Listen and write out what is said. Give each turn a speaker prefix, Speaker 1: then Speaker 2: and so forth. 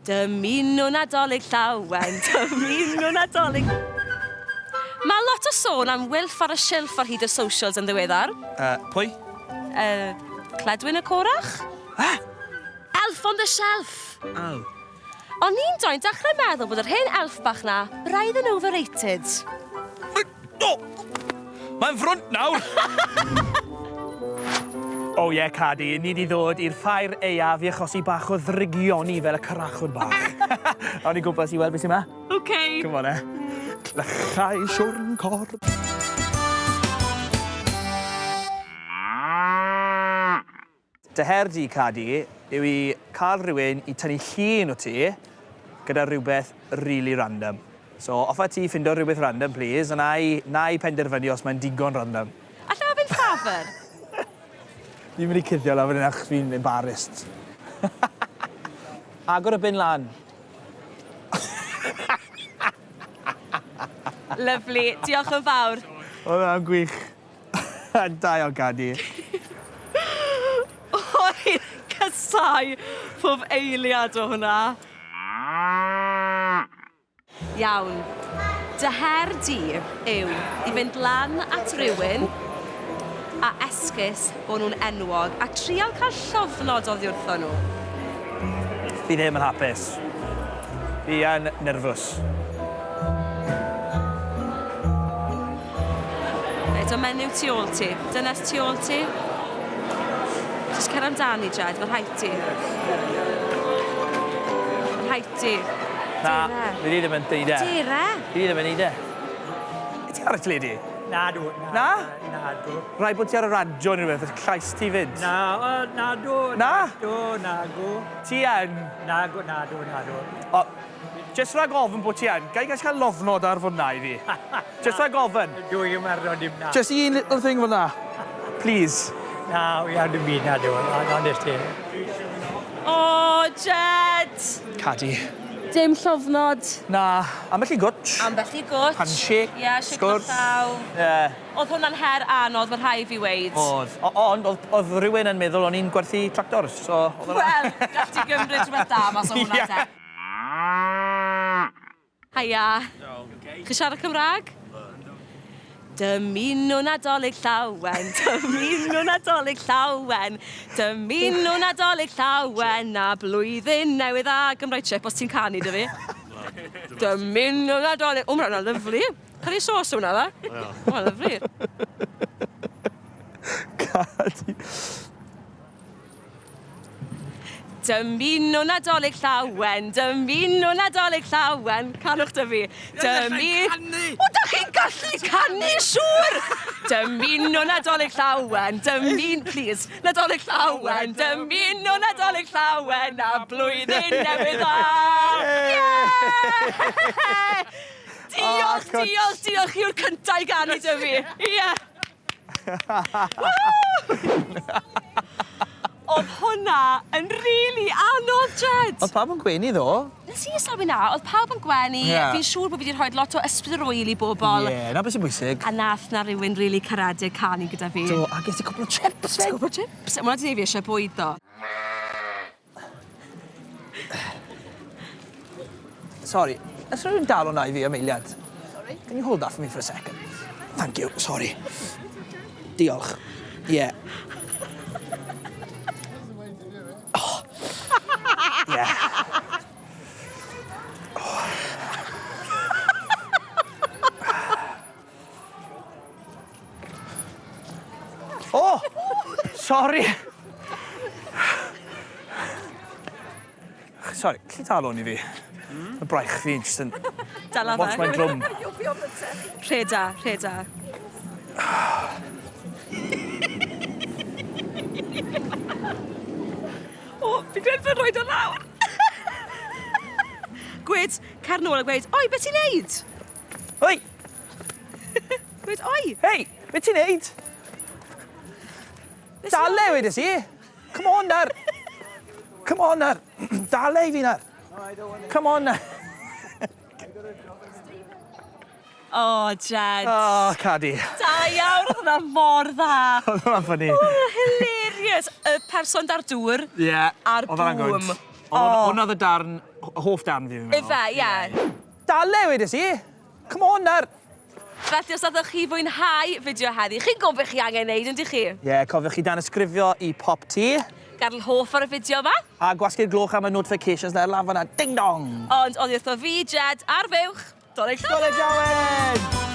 Speaker 1: Dymuno Nadolig Llawen, dymuno Nadolig... Mae lot o sôn am Wilf ar y silff ar hyd y socials yn ddiweddar.
Speaker 2: Uh, pwy?
Speaker 1: Uh, Cledwyn y Corach?
Speaker 2: Eh?
Speaker 1: Elf on the Shelf!
Speaker 2: Oh.
Speaker 1: O'n i'n doi'n dechrau meddwl bod yr hen elf bach na braidd yn overrated.
Speaker 2: O! Mae'n frwnt nawr! O ie, Cadi, ni 'di ddod i'r ffair aeaf i achosi bach o ddrygioni fel y corachod bach. Awn ni gwmpas i weld beth sy'n 'ma.
Speaker 1: Ok.
Speaker 2: Come on eh. Clychau siwrn corn. Dy her di, Cadi, yw i cael rhywun i tynnu llun o ti gyda rhywbeth really random. So, off â ti ffindo rhywbeth random, please, a na i, na i penderfynu os mae'n digon random.
Speaker 1: Alla i ofyn ffafr?
Speaker 2: Fi'n mynd i cuddio lawr fan hyn achos fi'n embarrassed. Agor y bin lan.
Speaker 1: Lyfli, diolch yn fawr.
Speaker 2: Oedd hwnna'n gwych. Da iawn, Cadi.
Speaker 1: O'n i'n casáu pob eiliad o hwnna. Iawn. Dy her di yw i fynd lan at rywun a esgus bod nhw'n enwog a trial cael llofnod oddi wrthon nhw.
Speaker 2: Fi ddim yn hapus. Fi yn nerfus.
Speaker 1: Reit, o menyw tu ôl ti. Dynes tu ôl ti. Jyst cer amdani, Jed, mae rhaid ti. Mae rhaid ti.
Speaker 2: Na, fi ddim yn deud e.
Speaker 1: Dere.
Speaker 2: Fi ddim yn neud e. Ti ar y teledu?
Speaker 3: Nadw.
Speaker 2: Na?
Speaker 3: Nadw.
Speaker 2: Rhaid bod ti ar y radio neu rhywbeth, llais ti fyd.
Speaker 3: Na, nadw.
Speaker 2: Na?
Speaker 3: Nadw, nagw.
Speaker 2: Ti yn?
Speaker 3: Nagw, nadw, nadw.
Speaker 2: O, jyst rhag ofn bod ti yn, gai gael lofnod ar fod na i fi? Jyst rhag ofn.
Speaker 3: Dwi ddim ar dim na.
Speaker 2: Just un little thing fel na. Please.
Speaker 3: Na, wi ar dim byd na, dwi. Honestly.
Speaker 1: O, Jed!
Speaker 2: Cadi.
Speaker 1: Dim llofnod.
Speaker 2: Na, ambell i gwtsh.
Speaker 1: Ambell i gwtsh.
Speaker 2: Handshake.
Speaker 1: Ie, yeah, shake
Speaker 2: sgwrs.
Speaker 1: llaw.
Speaker 2: Ie. Yeah.
Speaker 1: Oedd hwnna'n her anodd, mae rhaid fi weid.
Speaker 2: Oedd. Ond, oedd, oedd rhywun yn meddwl o'n i'n gwerthu tractors, so...
Speaker 1: Wel, gall ti gymryd rhywbeth da mas o hwnna te. Haia. Chi siarad Cymraeg? Dymuno Nadolig Llawen, dymuno Nadolig Llawen, dymuno Nadolig Llawen a blwyddyn newydd dda. Gymraeg chip os ti'n canu 'da fi. Dymuno Nadolig... O, ma' hwnna'n lyfli. Curry sauce yw hwnna, dda? O, lyfli.
Speaker 2: Cadi.
Speaker 1: Dymuno Nadolig Llawen, dymuno Nadolig Llawen. Canwch 'da fi. Dymu... O, da chi'n gallu canu, siŵr! Dymuno Nadolig Llawen, dymun... Please. Nadolig Llawen, dymuno Nadolig Llawen a blwyddyn newydd dda! Yeah! Diolch, diolch, diolch. Chi yw'r cynta i ganu 'da fi. Ie. Oedd hwnna yn rili anodd, Jed!
Speaker 2: Oedd pawb yn gwenu ddo.
Speaker 1: Nes i sylwi 'na, oedd pawb yn gwenu,
Speaker 2: Ie.
Speaker 1: fi'n siŵr bod fi 'di rhoi lot o ysbryd yr ŵyl i bobl.
Speaker 2: Ie, 'na beth sy'n bwysig.
Speaker 1: A nath 'na rywun rili caredig canu gyda fi.
Speaker 2: Do, a ges ti cwpl o chips 'fyd.
Speaker 1: Cwpl o chips. Ma' wnna 'di neud fi isie bwyd ddo.
Speaker 2: Sorry, oes rhywun dal hwnna i fi am eiliad? Sorry? Can you hold that for me for a second? Thank you, sorry. Diolch. Yeah. Oh. Yeah. Oh. Oh! Sorry! Sorry, lle tal hwn i fi? Mm? Mae braich fi jyst yn...
Speaker 1: Dala fe.
Speaker 2: Watch mae'n drwm.
Speaker 1: Rheda, rheda. O, fi'n credu bod rhoi o lawr. Gwed, cer nôl a gweud, oi, beth ti'n neud?
Speaker 2: Oi!
Speaker 1: Gweud, oi!
Speaker 2: Hei, beth ti'n neud? Dale, wedes i. Come on, nawr. Come on, nawr. Dale i fi, nawr. Come on, nawr.
Speaker 1: O, Jed.
Speaker 2: O, Cadi.
Speaker 1: Da iawn, oedd hwnna mor dda.
Speaker 2: Oedd hwnna'n ffyni.
Speaker 1: Oedd hwnna hilarious. Y person da'r dŵr.
Speaker 2: Ie.
Speaker 1: A'r
Speaker 2: Oedd hwnna'n
Speaker 1: bŵm.
Speaker 2: good. Ond hwnna oedd y darn, hoff darn fi, fi'n meddwl.
Speaker 1: Ife, ie.
Speaker 2: Dale, wedes i! Come on, nawr!
Speaker 1: Felly, os nathoch chi fwynhau fideo heddi, chi'n gwybod beth chi angen neud, yndych chi?
Speaker 2: Ie, yeah, cofiwch chi danysgrifio i Pop Tea.
Speaker 1: Gadael hoff ar y fideo yma.
Speaker 2: A gwasgu'r gloch am y notifications 'na lan fan'na. Ding dong!
Speaker 1: Ond oddi wrtho fi, Jed, a'r fuwch, Dolig Llawen!
Speaker 2: Dolig Llawen!